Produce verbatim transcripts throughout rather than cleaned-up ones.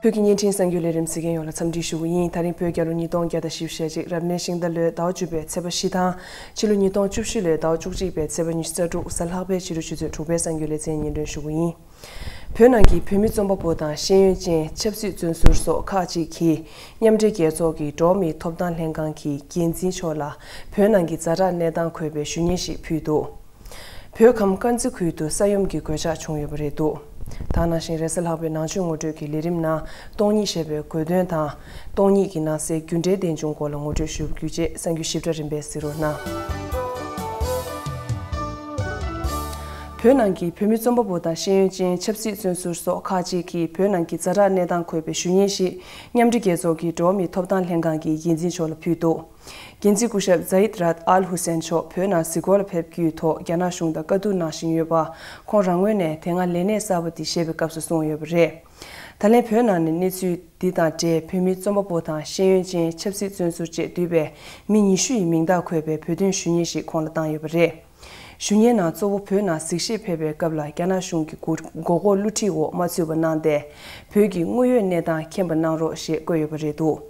བོད་ཀྱི་བརྙན་འཕྲིན་གསར་འགྱུར་ལས་རིམ་གཟིགས་མཁན་ཡོངས་ལ་འཚམས་འདྲི་ཞུ་གི་ཡིན། ད་རིང་བོད་རྒྱལ་ལོ་ཉིས་སྟོང་བརྒྱ་དང་བཞི་བཅུ་ཞེ་གཅིག་རབ་གནས་ཤིང་རྟ་ལོའི་ཟླ་བ་བཅུ་པའི་ཚེས་པ་བཞི་དང་། ཕྱི་ལོ་ཉིས་སྟོང་བཅུ་བཞི་ལོའི་ཟླ་བ་བཅུ་གཅིག་པའི་ཚེས་པ་ཉི་ཤུ་རྩ་དྲུག་གཟའ་ལྷག་པའི་ཕྱི་དྲོ་ཆུ་ཚོད་དྲུག་པའི་གསར་འགྱུར་ལེ་ཚན་སྙན་སྒྲོན་ཞུ་གི་ཡིན། བོད་ནང་གི་བོད་མི་རྩོམ་པ་པོ་དང་ཤེས་ཡོན་ཅན་ཆབ་སྲིད་བཙོན་ཟུར་སོགས་ཁག་ཅིག་གིས་མཉམ་འབྲེལ་རྒྱལ་ཚོགས་ཀྱི་འགྲོ་བ་མིའི་ཐོབ་ཐང་ལྷན་ཁང་གི་འགན་འཛིན་མཆོག་ལ་བོད་ནང་གི་ཛ་དྲག་གནས་སྟངས་འཁོད་པའི་ཞུ་སྙན་ཞིག་ཕུལ་འདུག་བོད་ཁམས་དཀར་མཛེས་ཁུལ་དུ་ས་ཡོམ་གྱི་གོད་ཆག་བྱུང་ཡོད་པ་རེད་འདུག་ད་ག་ནང་བཞིན་རེས་གཟའ་ལྷག་པའི་ནང་ཆོས་ངོ་སྤྲོད་ཀྱི་ལས་རིམ་ནང་སྟོང་ཉིད་ཞེས་པའི་དགོས་དོན་དང་། སྟོང་ཉིད་ཀྱི་ནང་གསེས་རྒྱུ་འབྲས་བསྟན་འབྱུང་སྐོར་ལ་ངོ་སྤྲོད་ཞུ་རྒྱུ་བཅས་གསར་འགྱུར་ཞིབ་ཕྲ་རིམ་པས་གཟིགས་རོགས་གནང་། བོད་ནང་གི་བོད་མི་རྩོམ་པ་པོ་དང་ཤེས་ཡོན་ཅན་ཆབ་སྲིད་བཙོན་ཟུར་སོགས་ཁག་ཅིག་གིས་བོད་ནང་གི་ཛ་དྲག་གནས་སྟངས་འཁོད་པའི་ཞུ་སྙན་ཞིག་མཉམ་འབྲེལ་རྒྱལ་ཚོགས་ཀྱི་འགྲོ་བ་མིའི་ཐོབ་ཐང་ལྷན་ཁང་གི་འགན་འཛིན་མཆོག་ལ་ཕུལ་འདུག་འགན་འཛིན་སྐུ་ཞབས་ཛ་ཡིད་རཱད་ཨལ་ཧུ་སན་མཆོག་བོད་ནང་གཟིགས་སྐོར་ལ་ཕེབས་རྒྱུའི་ཐོག་རྒྱ་ནག་གཞུང་དང་བཀའ་བསྡུར་གནང་བཞིན་ཡོད་པ། ཁོང་རང་ངོས་ནས་དེ་སྔ་ལས་གནས་གསར་པ་འདི་བཞེས་པའི་སྐབས་སུ་གསུངས་ཡོད་པ་རེད། ད་ལན་བོད་ནང་ནས་གནས་ཚུལ་འདི་དང་འབྲེལ་བོད་མི་རྩོམ་པ་པོ་དང་ཤེས་ཡོན་ཅན་ཆབ་སྲིད་བཙོན་ཟུར་བཅས་འདུས་པའི་མི་ཉི་ཤུ་ཡི་མིང་རྟགས་འཁོད་པའི་བོད་དོན་ཞུ་སྙན་ཞིག་ཁོང་ལ་བཏང་ཡོད་པ་རེད། ཞུ་སྙན་ནང་གཙོ་བོ་བོད་ནང་གཟིགས་ཞིབ་ཕེབས་པའི་སྐབས་ལ་རྒྱ་ནག་གཞུང་གི་མགོ་མགོ་སྐོར་བསླུ་བྲིད་འོག་མ་ཚུད་པ་གནང་སྟེ། བོད་ཀྱི་དངོས་ཡོད་གནས་སྟངས་མཁྱེན་པ་གནང་རོགས་ཞེས་བཀོད་ཡོད་པ་རེད་འདུག་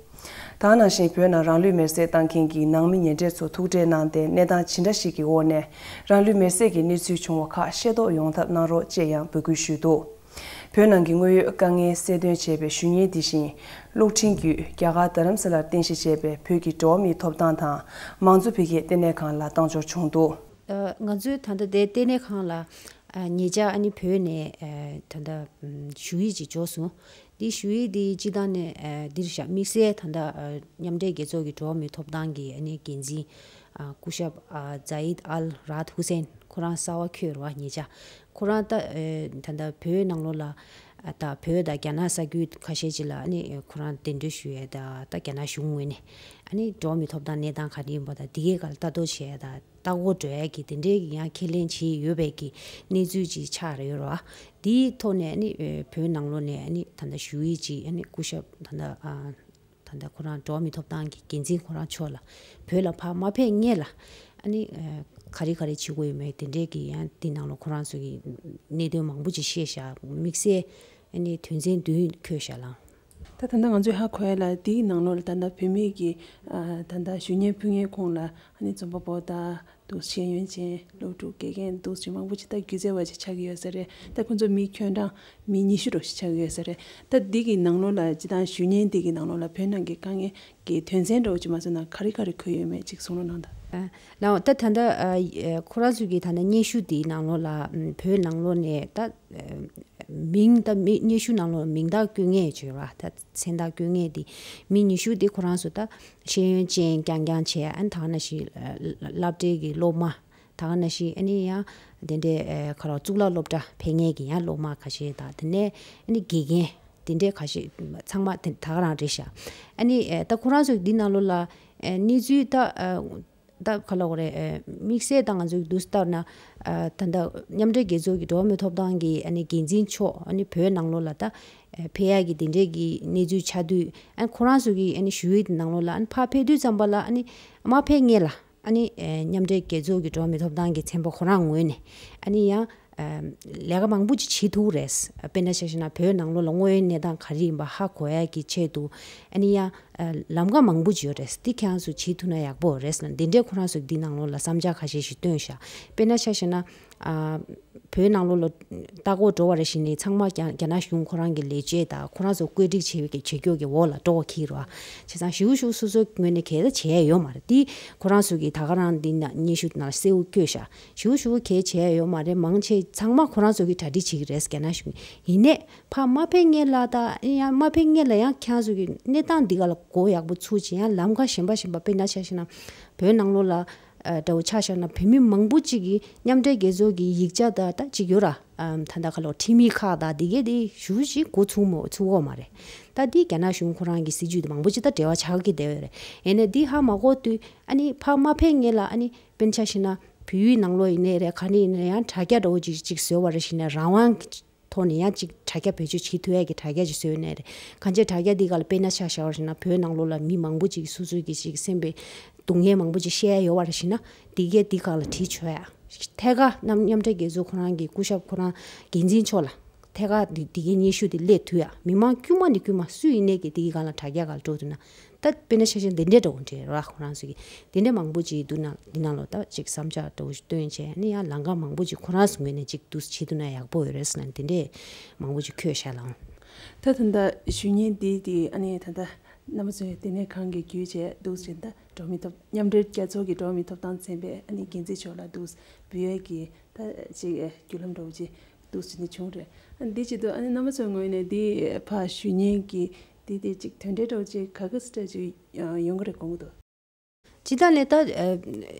ད་ག་ནང་བཞིན་བོད་ནང་རང་ལུས་མེར་སྲེག་བཏང་མཁན་གྱི་ནང་མི་ཉེ་འབྲེལ་ཚོ་ཐུག་འཕྲད་གནང་སྟེ་གནས་སྟངས་ཇི་འདྲ་ཞིག་གི་འོག་ནས་རང་ལུས་མེར་སྲེག་གི་གནས་ཚུལ་བྱུང་བ་ཁག་ཤེས་རྟོགས་ཡོང་ཐབས་གནང་རོགས་ཅེས་ཡང་འབོད་སྐུལ་ཞུས་འདུག་བོད་ནང་གི་དངོས་ཡོད་དཀའ་ངལ་གསལ་སྟོན་བྱས་པའི་ཞུ་སྙན་འདི་བཞིན་གློག་འཕྲིན་བརྒྱུད་རྒྱ་གར་རྡ་རམ་ས་ལར་རྟེན་གཞི་བྱས་པའི་བོད་ཀྱི་འགྲོ་བ་མིའི་ཐོབ་ཐང་དང་མང་གཙོ་འཕེལ་རྒྱས་ལྟེ་གནས་ཁང་ལ་བཏང་འབྱོར་བྱུང་འདུག་ཨ། ང་ཚོའི་ད་ལྟ་དེ་ལྟེ་གནས་ཁང་ལ་ཨ་ཉེ་ཆར་ཨ་ནི་བོད་ནས་ཨ་ད་ལྟ་ཨམ་ཞུ་ཡིག་ཅིག་འབྱོར་སོང་། འདི་ཞུ་ཡིག་འདི་སྤྱི་བཏང་ནས་ཨ་འདིར་བཞག་དམིགས་བསལ་ད་ལྟ་ཨ་མཉམ་འབྲེལ་རྒྱལ་ཚོགས་ཀྱི་འགྲོ་བ་མིའི་ཐོབ་ཐང་གི་ཨ་ནི་འགན་འཛིན་ཨ་སྐུ་ཞབས་ཨ་ཛ་ཡིད་ཨལ་རཱད་ཧུ་སེན། ཁོ་རང་གསར་པ་འཁོད་རེད་བ། ཉེ་ཆར་ཁོ་རང་ད་ཨ་ད་ལྟ་བོད་ནང་ལོགས་ལ་ཨ་ད་བོད་དང་རྒྱ་ནག་ས་ཁུལ་ཁ་ཤས་ཅིག་ལ་ཨ་ནི་ཁོ་རང་གདན་འདྲེན་ཞུ་ཡས་དང་། ད་རྒྱ་ནག་གཞུང་ངོས་ནས་ཨ་ནི་འགྲོ་བ་མིའི་ཐོབ་ཐང་གནས་སྟངས་ག་རེ་ཡིན་པ་དང་། འདི་གའི་སྒང་ལ་ལྟ་རྟོག་བྱས་དང་། ལྟ་སྐོར་འགྲོ་ཡ་གི་དེ་འདྲའི་གི་ཡང་ཁས་ལེན་བྱས་ཡོད་པའི་གི་གནས་ཚུལ་ཅིག་ཆགས་རེད་ཡོད་རེད་བ། དེའི་ཐོག་ནས་ཨ་ནི་ཨེ་བོད་ནང་ལོགས་ནས་ཨ་ནི་ད་ལྟ་ཞུ་ཡིག་ཅིག་ཨ་ནི་སྐུ་ཞབས་ད་ལྟ་ཨ་ད་ལྟ་ཁོ་རང་འགྲོ་བ་མིའི་ཐོབ་ཐང་གི་འགན་འཛིན་ཁོ་རང་མཆོག་ལ་བོད་ལ་ཕར་མ་ཕེབས་སྔོན་ལ་ཨ་ནི་ཨེ་ག་རེ་ག་རེ་བྱེད་དགོས་ཡོད་མེད་དེ་འདྲའི་གི་ཡང་དེ་ནང་ལོགས་ཁོ་རང་ཚོ་གི་གནད་དོན་མང་པོ་ཅིག་བཤད་བཞག་དམིགས་བསལ་ཨ་ནི་དོན་ཚན་བདུན་འཁོད་བཞག་ལགས། ད་ད་ལྟ་ང་ཚོས་ཧ་གོ་ཡ་ལ་དེའི་ནང་ལོགས་ལ་ད་ལྟ་བུད་མེད་ཀྱི་ཨ་ད་ལྟ་ཞུ་སྙན་ཕུལ་མཁན་ཁོང་ལ་ཨ་ནི་རྩོམ་པ་པོ་དང་འདུག་ཤེས་ཡོན་ཅན་སློབ་ཕྲུག་དགེ་རྒན་འདུག་ཅིག་མང་པོ་ཅིག་ད་སྒྱུ་རྩལ་བ་ཅིག་ཆགས་ཀྱི་ཡོད་ས་རེད། ད་ཁོང་ཚོ་མི་ཁྱོན་གྲངས་མི་ཉི་ཤུ་འགྲོ་ཞིག་ཆགས་ཀྱི་ཡོད་ས་རེད། ད་འདི་གི་ནང་ལོགས་ལ་སྤྱི་བཏང་ཞུ་སྙན་འདི་གི་ནང་ལོགས་ལ་བོད་ནང་གི་དཀའ་ངལ་གྱི་དོན་ཚན་འདྲ་བོ་ཅིག་མ་བཟོས་ན་ག་རེ་ག་རེ་འཁོད་ཡོད་མེད་ཅིག་གསུང་རོགས་གནང་དང་། ལགས། ད་ད་ལྟ་ཨ་ཨ་ཁོ་རང་ཚོ་གི་ད་ལྟ་སྙན་ཞུ་དེའི་ནང་ལོགས་ལ་ཨམ་བོད་ནང་ལོགས་ནས་ད་ཨ་མིང་ད་མི་སྙན་ཞུ་ནང་ལོགས་མིང་རྟགས་བཀོད་མཁན་བྱས་ར། ད་མཚན་རྟགས་བཀོད་མཁན་དེ་མི་ཉི་ཤུ་དེ་ཁོ་རང་ཚོ་ད་ཤེས་ཡོན་ཅན་རྐྱང་རྐྱང་བྱས། ཨ་ནི་ད་ག་ནང་བཞིན་ཨ་སློབ་གྲྭའི་གི་སློབ་མ། ད་ག་ནང་བཞིན་ཨ་ནི་ཡང་དེ་འདྲའི་ཨ་ག་རེ་གཙུག་ལག་སློབ་གྲྭ་ཕེབས་མཁན་གྱི་ཡང་སློབ་མ་ཁ་ཤས་དང་། དེ་ནས་ཨ་ནི་དགེ་རྒན་དེ་འདྲའི་ཁ་ཤས་ཚང་མ་དེ་ད་ག་རང་རེད་ཤག་ཨ་ནི་ཨ་ད་ཁོ་རང་ཚོ་འདི་ནང་ལོགས་ལ་ཨ་གནས་ཚུལ་ད་ཨ་ད་ག་ལབ་དགོས་རེད། ཨ་དམིགས་བསལ་ད་ང་ཚོའི་འདུག་སེ་ལྟར་ན་ཨ་ད་ལྟ་མཉམ་འབྲེལ་རྒྱལ་ཚོགས་ཀྱི་འགྲོ་བ་མིའི་ཐོབ་ཐང་གི་ཨ་ནི་འགན་འཛིན་མཆོག་ཨ་ནི་བོད་ནང་ལོགས་ལ་ད་ཨ་ཕེབས་ཡག་གི་དེ་འདྲའི་གི་གནས་ཚུལ་ཆགས་དུས། ཨ་ནི་ཁོ་རང་ཚོ་གི་ཨ་ནི་ཞུ་ཡིག་དེ་ནང་ལོགས་ལ་ཨ་ནི་ཕར་ཕེབས་དུས་ཙམ་པ་ལ་ཨ་ནི་མ་ཕེབས་སྔོན་ལ་ཨ་ནི་ཨ་མཉམ་འབྲེལ་རྒྱལ་ཚོགས་ཀྱི་འགྲོ་བ་མིའི་ཐོབ་ཐང་གི་ཚན་པ་ཁོ་རང་ངོས་ནས་ཨ་ནི་ཡང་ཨ་ལས་ཀ་མང་པོ་ཅིག་བྱེད་ཐུབ་རེད། དཔེར་ན་ཆ་བཞག་ན་བོད་ནང་ལོགས་ལ་དངོས་ཡོད་གནས་སྟངས་ག་རེ་ཡིན་པ་ཧ་གོ་ཡག་གི་ཆེད་དུ་ཨ་ནི་ཡང་ཨ་ལམ་ཁ་མང་པོ་ཅིག་ཡོད་རེད། འདི་ཁྱེད་རང་ཚོ་བྱེད་ཐུབ་ན་ཡག་པོ་རེད་ལབ་འདི་འདྲའི་ཁོ་རང་ཚོ་འདི་ནང་ལོགས་ལ་བསམ་འཆར་ཁ་ཤས་ཤིག་བཏོན་ཤག་དཔེར་ན་ཆ་བཞག་ན་ཨ་བོད་ནང་ལོགས་ལ་ལྟ་སྐོར་འགྲོ་བ་རེ་བཞིན་ནས་ཚང་མ་རྒྱ་རྒྱ་ནག་གཞུང་ཁོ་རང་གི་ལས་བྱེད་དང་ཁོ་རང་ཚོ་བཀོད་སྒྲིག་བྱེད་པའི་བྱེད་སྐྱོ་གི་འོག་ལ་འགྲོ་བ་ཁྱེར་རོ། བྱས་ཙང་ཞིའུ་ཞིའུ་སོ་སོའི་ངོས་ནས་གལ་ཏེ་བྱས་ཡོད་མ་རེད། འདི་ཁོ་རང་ཚོ་གིས་ད་ག་རང་འདི་ན་སྙན་ཞུ་ནང་གསལ་བོ་བཀོད་ཤག་ཞིའུ་ཞིའུ་གལ་བྱས་ཡོད་མ་རེད། མང་ཆེ་ཚང་མ་ཁོ་རང་ཚོ་གིས་གྲ་སྒྲིག་བྱེད་ཀྱི་རེད། རྒྱ་ནག་གཞུང་ཡིན་ནས་ཕར་མ་ཕེབས་སྔོན་ལ་ད་ཡང་མ་ཕེབས་སྔོན་ལ་ཡང་ཁྱེད་རང་ཚོ་གི་གནས་སྟངས་འདི་ག་ལ་མགོ་ཡག་པོ་ཚུགས་ཅིག་ཡང་ལམ་ཁ་གཞན་པ་གཞན་པ་དཔེར་ན་ཆ་བཞག་ན་བོད་ནང་ལོགས་ལ་ཨ་འདྲ་བོ་ཆ་བཞག་ན་བོད་མི་མང་པོ་ཅིག་གིས་མཉམ་འབྲེལ་རྒྱལ་ཚོགས་ཀྱི་ཡིག་ཆ་ད་ད་ཅིག་ཡོད་ར། ཨམ་ད་ལྟ་ཁ་ལོ་ཁྲིམས་ཡིག་ཁག་ད་འདི་གས་དེ་ཞུ་ཞིག་འགོ་ཚུགས་མོ་ཚུགས་འོ་མ་རེད། ད་འདི་རྒྱ་ནག་གཞུང་ཁོ་རང་གི་སྲིད་ཇུས་དེ་མང་པོ་ཅིག་ད་འབྲེལ་བ་ཆགས་ཀྱི་བསྡད་ཡོད་རེད། ཡིན་ནའི་འདི་ཧ་མ་གོ་དུས་ཨ་ནི་ཕར་མ་ཕེབས་སྔོན་ལ་ཨ་ནི་དཔེར་ན་ཆ་བཞག་ན་བོད་ཡིག་ནང་ལོགས་ཡིན་ནའི་རེད། ག་ནས་ཡིན་ནའི་ཡང་དྲ་རྒྱ་འདྲ་བོ་ཅིག་ཅིག་བཟོས་པ་རེད་བཞིན་ནས་རང་དབང་གི་ཐོག་ནས་ཡང་ཅིག་དྲ་རྒྱ་བེད་སྤྱོད་བྱེད་ཐུབ་ཡས་ཀྱི་དྲ་རྒྱ་ཅིག་བཟོས་ནས་རེད། གང་ཅི་དྲ་རྒྱ་འདི་ག་ལ་དཔེར་ན་ཆ་བཞག་པ་ཞིག་ན་བོད་ནང་ལོགས་ལ་མི་མང་པོ་ཅིག་སོ་སོའི་གི་ཅིག་སེམས་པའི་སྡུག་བསྔལ་མང་པོ་ཅིག་བཤད་ཡས་ཡོད་པ་རེད་བཞིན་ན་འདི་གས་འདི་ག་ལ་བྲིས་ཆོག་ཡ། ཐད་ཀར་མཉམ་མཉམ་འབྲེལ་རྒྱལ་ཚོགས་ཁོ་རང་གི་སྐུ་ཞབས་ཁོ་རང་འགན་འཛིན་མཆོག་ལ་ ཐད་ཀར་འདི་འདི་གའི་སྙན་ཞུ་འདི་སླེབས་ཐུབ་ཡ། མི་མང་དཀྱུས་མ་ནས་དཀྱུས་མ་སུ་ཡིན་ནའི་གི་འདི་གི་སྒང་ལ་དྲ་རྒྱ་སྒང་ལ་འགྲོ་ཐུབ་ན། ད་དཔེར་ན་ཆ་བཞག་འདི་འདྲའི་འདྲ་བོ་འདྲ་ར། ཁོ་རང་ཚོ་གི་འདི་འདྲ་མང་པོ་ཅིག་འདུག་ན་འདི་ནང་ལོགས་ད་ཅིག་བསམ་འཆར་འདྲ་བོ་ཞིག་བཏོན་བྱས། ཨ་ནི་ཡང་ལམ་ཁ་མང་པོ་ཅིག་ཁོ་རང་ཚོ་ངོས་ནས་ཅིག་འདུག་བྱེད་ཐུབ་ན་ཡག་པོ་ཡོད་རེད་ཟེར་ན་འདི་འདྲའི་མང་པོ་ཅིག་འཁོད་བཞག་ལ། ད་ད་ལྟ་ཞུ་མཁན་འདི་དེ་ཨ་ནི་ད་ལྟ་རྣམ་པ་ཚོས་ལྟེ་གནས་ཁང་གི་བརྒྱུད་བྱས་འདུག་ཟེར་ན། ད་འགྲོ་བ་མིའི་ཐོབ་མཉམ་འབྲེལ་རྒྱལ་ཚོགས་ཀྱི་འགྲོ་བ་མིའི་ཐོབ་ཐང་ཚན་པས་ཨ་ནི་འགན་འཛིན་མཆོག་ལ་འདུག་འབུལ་ཡས་ཀྱི་ད་ཅིག་བརྒྱུད་ལམ་འདྲ་བོ་ཅིག་འདུག་ཟེར་ནས་བྱུང་རེད། ཨ་འདི་བྱེད་དུས་ཨ་ནི་རྣམ་པ་ཚོའི་ངོས་ནས་འདི་ཕར་ཞུ་མཁན་གྱི་འདི་དེ་ཅིག་དོན་འབྲས་འདྲ་བོ་ཅིག་ག་གི་སི་ཊེ་ཇི་ཡོང་གི་རེད་དགོངས་ཀྱི་འདུག་སྤྱིར་བཏང་ནས་ད་ཨ་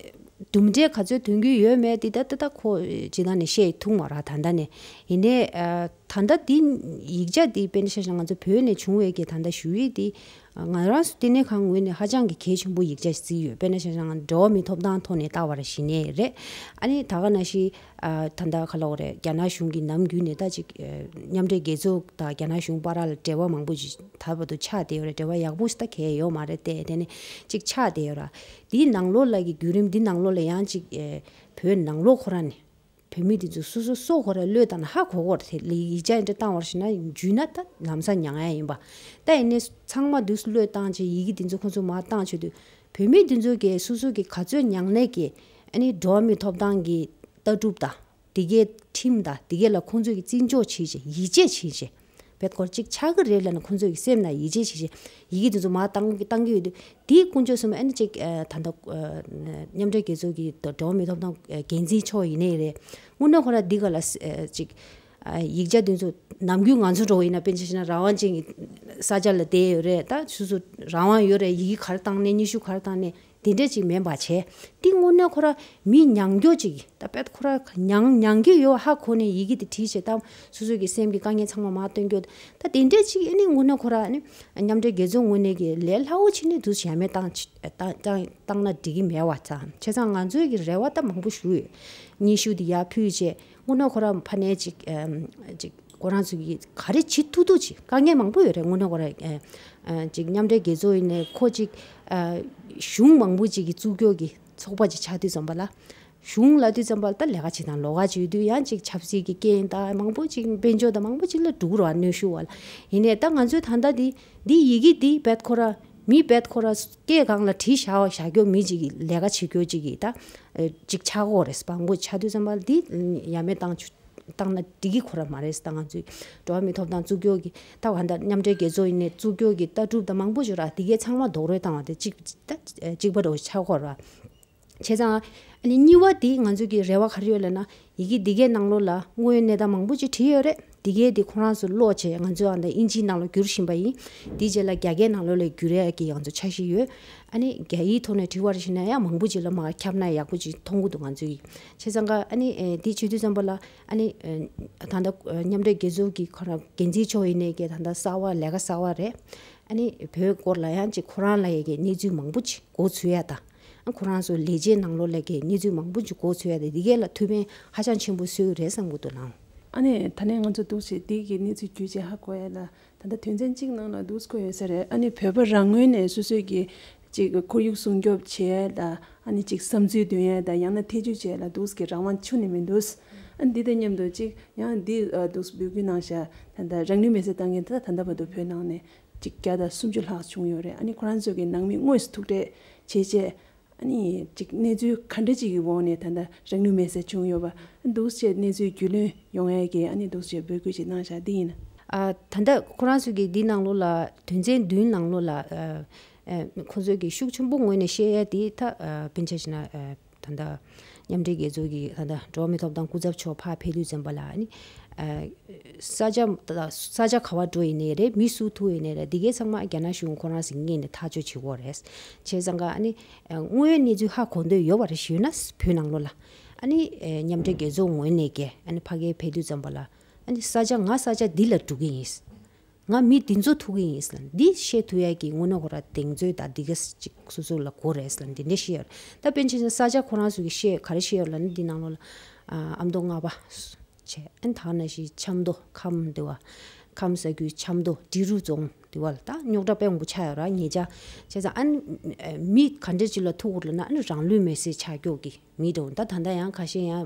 གྲུབ་འབྲས་ག་ཚོད་ཐོན་གྱི་ཡོད་མེད་དེ་ད་ད་ད་ཁོ་སྤྱིར་བཏང་ནས་བཤད་ཐུབ་མ་རེད་ད་ལྟ་ནས། ཡིན་ནའི་ཨ་ད་ལྟ་འདི་ཡིག་ཆ་འདི་དཔེར་ན་ཆ་བཞག་ང་ཚོ་བོད་ནས་བྱུང་བའི་གི་ད་ལྟ་ཞུ་ཡིག་འདི་ང་རང་ཚོ་ལྟེ་གནས་ཁང་ངོས་ནས་ཧ་ཅང་གི་གལ་ཆེན་པོ་ཡིག་ཆ་ཞིག་བརྩིས་ཡོད། དཔེར་ན་ཆ་བཞག་ང་འགྲོ་བ་མིའི་ཐོབ་ཐང་ཐོག་ནས་ལྟ་བ་ར་ཞིག་ནས་རེད། ཨ་ནི་ད་ག་ནང་བཞིན་ཨ་ད་ལྟ་ག་ལབ་དགོས་རེད། རྒྱ་ནག་གཞུང་གིས་ནམ་རྒྱུན་ནས་ད་ཅིག་ཨ་མཉམ་འབྲེལ་རྒྱལ་ཚོགས་དང་རྒྱ་ནག་གཞུང་བར་ལ་འབྲེལ་བ་མང་པོ་ཅིག་ད་བར་དུ་ཆགས་བསྡད་ཡོད་རེད། འབྲེལ་བ་ཡག་པོ་ཞིག་ད་གང་ཡང་ཡོད་མ་རེད་དེ། དེ་ནས་ཅིག་ཆགས་བསྡད་ཡོད་ར། དེའི་ནང་ལོགས་ལ་གི་བརྒྱུད་རིམ་འདི་ནང་ལོགས་ལ་ཡང་ཅིག་ཨེ་བོད་ནང་ལོགས་ཁོ་རང་ནས་བོད་མི་དེ་ཚོ་སོ་སོ་སོ་ཁོ་རང་བློས་བཏང་ན་ཧ་གོ་གོ་རེད། དེ་ལ་ཡིག་ཆ་འདྲ་བཏང་བར་ཞིག་ན་འཇུས་ན་ད་ལམ་སང་མྱངས་ཡ་ཡིན་པ། ད་ཡིན་ནའི་ཚང་མ་དུས་སུ་བློས་བཏང་བྱས་ཡི་གེ་དེ་ཚོ་ཁོ་ཚོ་མར་བཏང་བྱས་དུས་བོད་མི་དེ་ཚོ་གི་སོ་སོ་གི་ག་ཚོད་མྱངས་ནས་གི་ཨ་ནི་འགྲོ་བ་མིའི་ཐོབ་ཐང་གི་ལྟ་གྲུབ་དང་། དེ་གའི་ཁྲིམས་དང་དེ་གའི་ལ་ཁོང་ཚོས་ཀྱི་བརྩི་འཇོག་བྱེད་བྱེད་ཡིད་ཆེས་བྱེད་བྱེད་བེད་སྐོར་གཅིག་ཆགས་ཀྱི་རེད་ལབ་ན་ཁོང་ཚོས་ཀྱི་སེམས་ན་ཡིད་ཆེས་བྱེད་བྱེད་ཡི་གེ་དེ་ཚོ་མར་བཏང་བཏང་གི་ཡོད་དུས་དེའི་དཀོན་མཆོག་གསུམ་ཨ་ནི་གཅིག་ཨ་ད་ལྟ་ཨ་མཉམ་འབྲེལ་རྒྱལ་ཚོགས་ཀྱི་འགྲོ་བ་མིའི་ཐོབ་ཐང་ཨ་འགན་འཛིན་མཆོག་ཡིན་ནའི་རེད། དངོས་གནས་ཁོ་རང་འདི་ག་ལ་ཨ་གཅིག་ཨ་ཡིག་ཆ་དེ་ཚོ་ནམ་རྒྱུན་ང་ཚོ་འགྲོ་བ་ཡིན་ན་དཔེར་ན་ཆ་བཞག་ན་རང་དབང་ཅན་གྱི་ས་ཆ་ལ་བསྡད་ཡོད་རེད། ད་སོ་སོ་རང་དབང་ཡོད་རེད། ཡི་གེ་ག་རེ་བཏང་ནས་སྙན་ཞུ་ག་རེ་བཏང་ནས། དེ་འདྲ་ཅིག་མིན་པ་བྱས། འདི་དངོས་གནས་ཁོ་ར་མི་མྱངས་རྒྱུ་ཅིག་ད་དཔེ་ཁོ་ར་མྱངས་མྱངས་ཀྱི་ཡོད་ཧ་གོ་ནས་ཡི་གེ་དེ་བྲིས་བྱས་ད་སོ་སོ་གི་སེམས་ཀྱི་དཀའ་ངལ་ཚང་མ་མར་སྟོན་རྒྱུ། ད་དེ་འདྲ་ཅིག་ཨ་ནི་དངོས་གནས་ཁོ་ར་ཨ་ནི་མཉམ་འབྲེལ་རྒྱལ་ཚོགས་ངོས་ནས་ཀྱི་ལས་སླ་བོ་བྱས་ནས་འདུག་ཡ་མེད་བཏང་བཏང་བཏང་བཏང་ན་འགྲིག་གི་མེད་པ་ཙང་། བྱས་ཙང་ང་ཚོའི་གི་རེ་བ་ད་མང་པོ་ཞུ་ཡོད། སྙན་ཞུ་དེ་ཡར་ཕུལ་བྱས་དངོས་གནས་ཁོ་ར་ཕ་ནས་ཅིག་ཨམ་ཅིག་ཁོ་རང་ཚོ་གིས་ག་རེ་བྱེད་ཐུབ་ཐུབ་ཅིག་དཀའ་ངལ་མང་པོ་ཡོད་རེད། དངོས་གནས་ཁོ་རང་ཨ་ཨ་ཅིག་མཉམ་འབྲེལ་རྒྱལ་ཚོགས་ཡིན་ནའི་ཁོ་ཅིག་ཨ་གཞུང་མང་པོ་ཅིག་གིས་བཙུགས་རྒྱུ་གི་ཚོགས་པ་ཅིག་ཆགས་དུས་ཙམ་པ་ལ། གཞུང་ལབ་དུས་ཙམ་པ་ལ་ད་ལས་ཀ་བྱེད་སྟངས་ལོགས་ཀ་ཅིག་ཡོད་དུས་ཡང་ཅིག་ཆབ་སྲིད་ཀྱི་རྐྱེན་དང་མང་པོ་ཅིག་དཔལ་འབྱོར་དང་མང་པོ་ཅིག་ལ་འགྲོ་གི་རེད་བ། གནོན་ཤུགས་བ་ལ། ཡིན་ནའི་ད་ང་ཚོའི་ད་ལྟ་འདི་འདི་ཡི་གེ་འདི་རྦད་ཁོ་ར་མི་རྦད་ཁོ་ར་སྐད་སྒང་ལ་བྲིས་བཞག་བཞག་རྒྱུ་མི་ཅིག་གིས་ལས་ཀ་བྱེད་རྒྱུ་ཅིག་གིས་ད་ཅིག་ཆགས་ཀྱི་ཡོད་རེད། མང་པོ་ཆགས་དུས་ཙམ་པ་ལ་འདི་ཡ་མེད་བཏང་ཆུ། བཏང་ན་འགྲིག་གི་ཁོ་ར་མ་རེད། ད་ང་ཚོའི་འགྲོ་བ་མིའི་ཐོབ་ཐང་བཙུགས་རྒྱུ་གི་ད་ག་འདྲ་མཉམ་འབྲེལ་རྒྱལ་ཚོགས་ཡིན་ནའི་བཙུགས་རྒྱུ་གི་ལྟ་གྲུབ་དང་མང་པོ་ཞིག་ར་དེ་གའི་ཚང་མ་རྡོག་རོལ་བཏང་བ་དེ་གཅིག་ད་གཅིག་པ་འདྲ་བོ་ཆགས་ཁོ་ར། བྱས་ཙང་ཨ་ནི་གཉིས་པ་དེ་ང་ཚོ་གི་རེ་བ་ག་རེ་ཡོད་ལབ་ན་ཡི་གེ་འདི་གའི་ནང་ལོགས་ལ་དངོས་ཡོད་གནས་སྟངས་མང་པོ་ཅིག་བྲིས་ཡོད་རེད། འདི་གའི་དེ་ཁོ་རང་ཚོ་ཀློག་བྱས་ང་ཚོ་ཨ་འདྲ་དབྱིན་ཇིའི་ནང་ལ་བསྒྱུར་བཞིན་པ་ཡིན། དེའི་རྗེས་ལ་རྒྱ་སྐད་ནང་ལོགས་ལ་བསྒྱུར་ཡ་གི་ང་ཚོ་འཆར་གཞི་ཡོད། ཨ་ནི་རྒྱ་ཡིག་ཐོག་ནས་བྲིས་པ་རེད་ཞེ་ན་ཡང་མང་པོ་ཅིག་ལ་མར་ཁྱབ་ན་ཡག་པོ་ཅིག་མཐོང་གི་འདུག་ང་ཚོ་གི། བྱས་ཙང་ཀ་ཨ་ནི་ཨེ་དེ་བྱེད་དུས་ཙམ་པ་ལ་ཨ་ནི་ཨེ་ད་ལྟ་ཨེ་མཉམ་འབྲེལ་རྒྱལ་ཚོགས་ཀྱི་ཁོ་རང་འགན་འཛིན་མཆོག་ཡིན་ནའི་ཀྱི་ད་ལྟ་གསར་བ་ལས་ཀ་གསར་བ་རེད། ཨ་ནི་བོད་སྐོར་ལ་ཡང་ཅིག་ཁོ་རང་ལ་ཡ་གི་གནས་ཚུལ་མང་པོ་ཅིག་མགོ་ཚོས་ཡ་དང་། ཨ་ཁོ་རང་ཚོ་ལས་བྱེད་ནང་ལོགས་ལ་གི་གནས་ཚུལ་མང་པོ་ཅིག་མགོ་ཚོས་ཡ་དང་འདི་གས་ལ་ཐུགས་ཕན་ཧ་ཅང་ཆེན་པོ་གསོས་ཀྱི་རེད་བསམ་གྱི་འདུག་ལགས། ཨ་ནི་ད་ནས་ང་ཚོ་འདུག་བྱས་འདི་གི་གནས་ཚུལ་བརྒྱུད་བྱས་ཧ་གོ་ཡ་ལ། ད་ལྟ་དོན་ཚན་གཅིག་ནང་ལ་འདུག་སེ་བཀོད་ཡོད་ས་རེད། ཨ་ནི་བོད་པ་རང་ངོས་ནས་སོ་སོའི་གི་ཅིག་ཁོར་ཡུག་སྲུང་སྐྱོབ་བྱེད་ཡ་དང་ཨ་ནི་ཅིག་བསམ་ཚུལ་འདོན་ཡ་དང་ཡང་ན་ཐེ་ཇུས་བྱེད་ཡ་ལ་འདུག་སེ་གི་རང་དབང་ཁྱོན་ནས་མི་འདུག་ཨ་ནི་འདི་དང་མཉམ་དུ་ཅིག་ཡང་འདི་འདུག་སེ་འབོད་སྐུལ་གནང་བཞག་ད་ལྟ་རང་ལུས་མེར་སྲེག་བཏང་མཁན་ད་ད་ལྟ་བར་དུ་བོད་ནང་ནས་ཅིག་བརྒྱ་དང་སུམ་ཅུ་ལྷག་བྱུང་ཡོད་རེད། ཨ་ནི་ཁོ་རང་ཚོ་གི་ནང་མི་དངོས་སུ་ཐུག་འཕྲད་བྱས་བྱས། ཨ་ནི་ཅིག་གནས་ཚུལ་ག་འདྲ་ཅིག་གི་འོག་ནས་ད་ལྟ་རང་ལུས་མེར་སྲེག་བྱུང་ཡོད་པ་འདུག་སེ་གནས་ཚུལ་རྒྱུས་ལོན་ཡོང་ཡས་ཀྱི་ཨ་ནི་འདུག་སེ་འབོད་སྐུལ་ཅིག་གནང་བཞག་འདི་ཡིན། ཨ་ད་ལྟ་ཁོ་རང་ཚོ་གི་འདི་ནང་ལོགས་ལ་དོན་ཚན་བདུན་ནང་ལོགས་ལ་ཨ་ཨ་ཁོ་ཚོས་ཀྱི་ཤུགས་ཆེན་པོ་ངོས་ནས་བཤད་ཡས་དེ་ད་ཨ་དཔེར་ན་ཆ་བཞག་ན་ཨ་ད་ལྟ་མཉམ་འབྲེལ་རྒྱལ་ཚོགས་ཀྱི་ད་ལྟ་འགྲོ་བ་མིའི་ཐོབ་ཐང་སྐུ་ཚབ་མཆོག་ཕར་ཕེབས་དུས་ཙམ་པ་ལ་ཨ་ནི་ཨ། ས་ཆ་ས་ཆ་ག་བ་འགྲོ་ཡིན་ནའི་རེད། མི་སུ་ཐུག་ཡིན་ནའི་རེད། འདི་གའི་ཚང་མ་རྒྱ་ནག་གཞུང་ཁོ་རང་ཚོའི་ངོས་ནས་ཐག་གཅོད་བྱེད་དགོས་རེད། བྱས་ཙང་ཀ་ཨ་ནི་དངོས་ཡོད་གནས་ཚུལ་ཧ་གོ་འདོད་ཡོད་པ་རེད་ཞུས་ན་བོད་ནང་ལོགས་ལ་ཨ་ནི་མཉམ་འབྲེལ་རྒྱལ་ཚོགས་ངོས་ནས་ཀྱི་ཨ་ནི་ཕ་གིར་ཕེབས་དུས་ཙམ་པ་ལ་ཨ་ནི་ས་ཆ་ང་ས་ཆ་འདི་ལ་འགྲོ་གི་ཡིན། ང་མི་འདི་ཚོ་ཐུག་གི་ཡིན་ཟེར་ལ་འདི་བཤད་ཐུབ་ཡ་གི་དངོས་གནས་ཁོ་རང་གདེང་ཚོད་དང་འདི་ག་ཅིག་སོ་སོ་ལ་དགོས་རེད་ཟེར་ལ་འདི་འདྲ་བཤད་ཡོད་རེད། ད་དཔེར་ན་ཆ་བཞག་ན་ས་ཆ་ཁོ་རང་ཚོ་གི་བཤད་ག་རེ་བཤད་ཡོད་ལབ་ན་འདི་ནང་ལོགས་ལ་ཨ་མདོ་སྔགས་པ། བྱས། ཨ་ནི་ད་ག་ནང་བཞིན་ཆབ་མདོ་ཁམས་འདི་བ། ཁམས་ས་ཁུལ་ཆབ་མདོ་འབྲི་རུ་རྫོང་དེ་བ་ལ་ད་རྙོག་དྲ་དཔེ་མང་པོ་ཆགས་ཡོད་ར། ཉེ་ཆར་བྱས་ཙང་ཨ་ནི་མི་ག་འདྲ་ཅིག་ལ་ཐུག་ཡོད་ལབ་ན་ཨ་ནི་རང་ལུས་མེར་སྲེག་བྱ་རྒྱུ་གི་མི་འདྲ་བོ། ད་ད་ལྟ་ཡང་ཁ་ཤས་ཡང་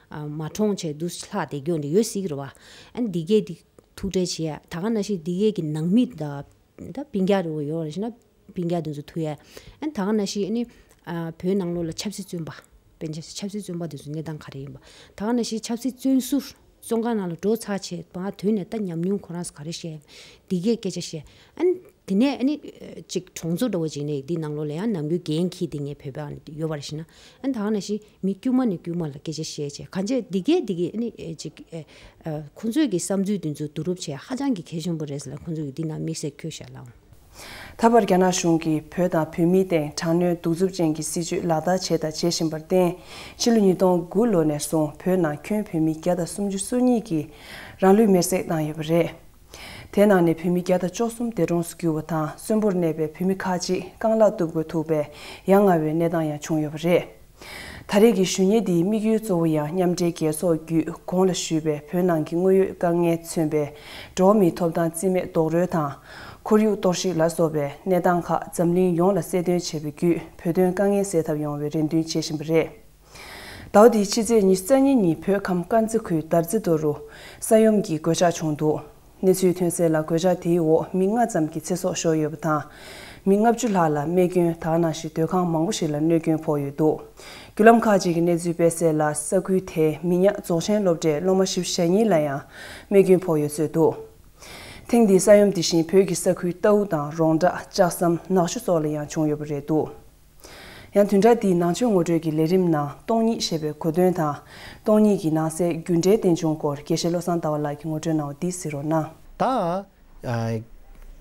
མ་གྲོངས་བྱས་འདུག་ལྷག་བསྡད་རྒྱུ་འདྲ་ཡོད་སྲིད་ཀྱི་རེད་བ། ཨ་ནི་འདི་གས་འདི་ཐུག་འཕྲད་བྱེད་ཡ། ད་ག་ནང་བཞིན་འདི་གས་ཀྱི་ནང་མི་ད་ད་སྤུན་ཀྱག་རེད་བ། ཡོད་རེད་ཤི་ན་སྤུན་ཀྱག་དེ་ཚོ་ཐུག་ཡ། ཨ་ནི་ད་ག་ནང་བཞིན་ཨ་ནི་བོད་ནང་ལོགས་ལ་ཆབ་སྲིད་བཙོན་པ། སྤེན་ཆབ་སྲིད་བཙོན་པ་དེ་ཚོ་གནས་སྟངས་ག་རེ་ཡིན་པ། ད་ག་ནང་བཞིན་ཆབ་སྲིད་བཙོན་ཟུར་བཙོན་ཁང་ནང་ལ་འགྲོ་ཚར་བྱས་མར་ཐོན་ནས་ད་ཉམས་མྱོང་ཁོ་རང་ཚོ་ག་རེ་བཤད། འདི་གས་སྐད་ཆ་བཤད། ཨ་ནི་དེ་ནས་ཨ་ནི་ཅིག་གྲོང་ཚོ་འདྲ་བོ་ཅིག་ནས་འདི་ནང་ལོགས་ལ་ཡང་ནམ་རྒྱུན་འགན་འཁྱེར་ཏེ་ངས་བོད་པ་ཡོད་པ་རེད་ཤི་ན། ཨ་ནི་ད་ག་ནང་བཞིན་མི་དཀྱུས་མ་ནས་དཀྱུས་མ་ལ་སྐད་ཆ་བཤད་བྱས་གང་བྱས་འདི་གས་འདི་གས་ཨ་ནི་ཅིག་ཨ་ཁོང་ཚོས་ཀྱི་བསམ་ཚུལ་འདི་ཚོ་བསྡུ་རུབ་བྱས་ཧ་ཅང་གི་གལ་ཆེན་པོ་རེད་ཟེར་ལ་ཁོང་ཚོས་ཀྱི་འདི་ནང་དམིགས་བསལ་བཀོད་བཞག་ལ། ད་བར་རྒྱ་ནག་གཞུང་གིས་བོད་དང་བོད་མིའི་སྟེང་དྲག་གནོན་གདུག་རྩུབ་ཅན་གྱི་སྲིད་བྱུས་ལག་བསྟར་བྱས་དང་བྱེད་བཞིན་པར་བརྟེན། ཕྱི་ལོ་ཉིས་སྟོང་དགུ་ལོ་ནས་བཟུང་བོད་ནང་ཁྱོན་བོད་མི་བརྒྱ་དང་སུམ་ཅུ་སོ་གཉིས་ཀྱིས་རང་ལུས་མེར་སྲེག་བཏང་ཡོད་པ་རེད། དེའི་ནང་ནས་བོད་མི་བརྒྱ་དང་བཅུ་གསུམ་འདས་གྲོངས་སུ་གྱུར་བ་དང་། གསོན་པོར་གནས་པའི་བོད་མི་ཁག་ཅིག་རྐང་ལག་གཏུབ་དགོས་ཐུག་པའི་ཡ་ང་བའི་གནས་སྟངས་ཡང་བྱུང་ཡོད་པ་རེད། ད་རེས་ཀྱི་ཞུ་སྙན་འདིའི་དམིགས་ཡུལ་གཙོ་བོ་ཡང་མཉམ་འབྲེལ་རྒྱལ་ཚོགས་བརྒྱུད་གོང་ལ་ཞུས་པའི་བོད་ནང་གི་དངོས་ཡོད་དཀའ་ངལ་མཚོན་པའི་འགྲོ་བ་མིའི་ཐོབ་ཐང་རྩིས་མེད་རྡོག་རོལ་དང་། ཁོར་ཡུག་གཏོར་བཤིག་ལ་སོགས་པའི་གནས་སྟངས་ཁག་འཛམ་གླིང་ཡོངས་ལ་གསལ་སྟོན་བྱས་པ་བརྒྱུད་བོད་དོན་དཀའ་ངལ་སེལ་ཐབས་ཡོང་བའི་རེ་འདུན་བྱེད་བཞིན་པ་རེད། ཟླ་བ་འདིའི་ཕྱི་ཚེས་ཉི་ཤུ་རྩ་གཉིས་ཉིན་བོད་ཁམས་དཀར་མཛེས་ཁུལ་དར་རྩེ་རྡོ་རུ་ས་ཡོམ་གྱི་གོད་ཆག་བྱུང་འདུག་གནས་ཚུལ་ཐོན་གསལ་ལ་གོད་ཆག་དེའི་འོག་མི་ལྔ་ཙམ་གྱི་ཚེ་སྲོག་ཤོར་ཡོད་པ་དང་། མི་ལྔ་བཅུ་ལྷག་ལ་རྨས་སྐྱོན། དེ་ག་ནང་བཞིན་སྡོད་ཁང་མང་པོ་ཞིག་ལ་གནོད་སྐྱོན་ཕོག་ཡོད་འདུག་བརྒྱུད་ལམ་ཁག་ཅིག་གིས་གནས་ཚུལ་སྤེལ་གསལ་ལ་ས་ཁུལ་དེའི་མི་ཉག་རྫོགས་ཆེན་སློབ་གྲྭའི་སློབ་མ་བཞི་བཅུ་ཞེ་གཉིས་ལ་ཡང་རྨས་སྐྱོན་ཕོག་ཡོད་ཚུལ་འདུག་ཐེངས་འདིའི་ས་ཡོམ་དེ་བཞིན་བོད་ཀྱི་ས་ཁུལ་རྟའུ་དང་རོང་བྲག་ལྕགས་ཟམ། ནག་ཆུ་སོགས་ལ་ཡང་བྱུང་ཡོད་པ་རེད་འདུག་ཡང་བདུན་ཕྲག་འདིའི་ནང་ཆོས་ངོ་སྤྲོད་ཀྱི་ལས་རིམ་ནང་སྟོང་ཉིད་ཞེས་པའི་གོ་དོན་དང་། སྟོང་ཉིད་ཀྱི་ནང་གསེས་རྒྱུ་འབྲས་རྟེན་འབྱུང་སྐོར་དགེ་བཤེས་བློ་བཟང་ཟླ་བ་ལགས་ཀྱིས་ངོ་སྤྲོད་གནང་བ་འདི་གཟིགས་རོགས་གནང་། ད། ཨ།